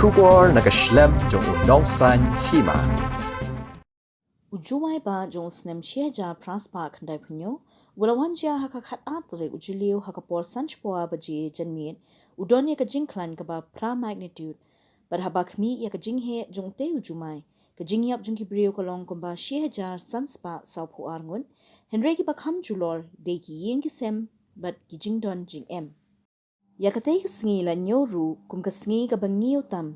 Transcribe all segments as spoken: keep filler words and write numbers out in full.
Khubor na ka shlem jong u Nongsaiñ Hima. U Jumai ba jong u snem shi hajar phra spah khyndai phew hynñiew, u la wan jia ha ka khatar tarik u Jylliew ha ka por san spah baje janmiet, u don ïa ka jingkhlaiñ kaba phra magnitude, bad haba khmih ïa ka jingheh jong utei u Jumai, ka jingïap jong ki briew ka long kumba shi hajar san spah saw phew ar ngut, hynrei kiba kham julor dei ki ïing ki sem bad ki jingdon jingem. Ïa katei ka sngi la ñiew ruh kum ka sngi kaba ngi ïoh tam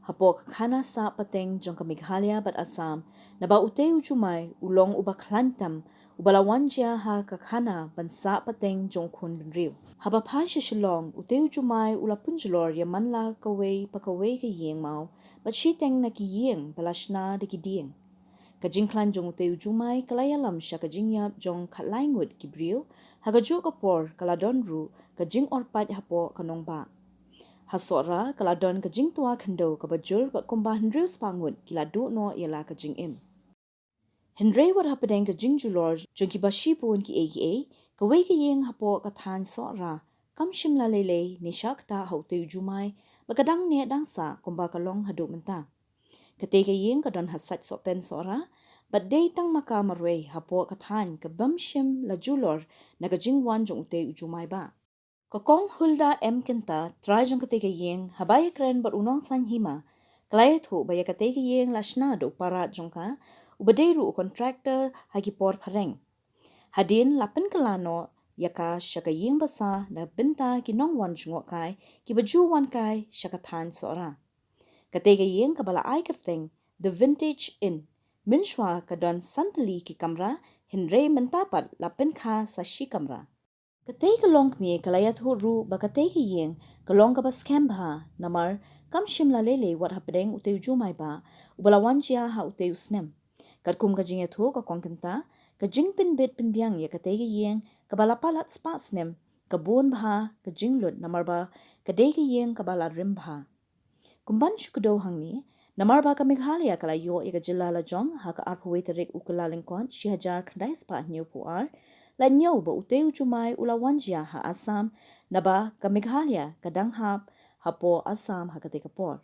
hapoh ka khana sah pateng jong ka Meghalaya bad Assam, naba utei u Jumai u long uba khlaiñ tam, uba la wan jia ha ka khana ban sah pateng jong u khun bynriew. Haba phai sha Shillong, utei u Jumai u la pynjulor ïa man la kawei pa kawei ka ïing maw, bad shiteng na ki ïing ba la shna da ki dieng. Ka jingkhlaiñ jong utei u Jumai ka la ïalam sha ka jingïap jong khatlai ngut ki briew, ha kajuh ka por ka la don ruh ka jingor pait hapoh ka nongbah. Ha Sohra ka la don ka jingtwa khyndew kaba jur bad kumba hynriew spah ngut ki la duh noh ïa la ka jingim. Hynrei wat hapdeng ka jingjulor jong kiba shibun kiei kiei, kawei ka ïing hapoh ka thaiñ Sohra kam shym la lei lei ne shah ktah ha utei u Jumai, bad ka dang neh dang sah kumba ka long haduh mynta. Katei ka ïing ka don ha Sait Sohpen Sohra, bad dei tang ma ka marwei hapoh ka thaiñ kabym shym la julor na ka jingwan jong utei u Jumai ba. Ka Kong Hulda M Kynta, trai jong katei ka ïing, haba ïakren bad u Nongsaiñ Hima, ka la ïathuh ba ïa katei ka ïing la shna da u para jong ka, uba dei ruh u contractor ha ki por phareng. Hadien la pynkylla noh ïa ka sha ka ïing basa na bynta ki nongwan jngohkai kiba ju wan kai sha ka thaiñ Sohra. Katei ka ïing kaba la ai kyrteng The Vintage Inn, mynshuwa ka don san tylli ki kamra, hynrei mynta pat la pynkha sa shi kamra. Katei ka longkmie ka la ïathuh ruh ba katei ka ïing ka long kaba skhem bha, namar kam shym la lei lei wat hapdeng utei u Jumai ba, uba la wan jia ha utei u snem. Katkum ka jingïathuh ka Kong Kynta, ka jingpynbit pynbiang ïa katei ka ïing kaba la palat spah snem, ka bun bha ka jinglut namar ba ka dei ka ïing kaba la rim bha. Kumban shu kdew hangne, namar ba ka Meghalaya ka la ïoh ïa ka jylla la jong ha ka arphew wei tarik u Kyllalyngkot shi hajar khyndai spah hynñiew phew ar, la ñiew ba utei u Jumai u la wan jia ha Assam, naba ka Meghalaya ka dang hap hapoh Assam ha katei ka por.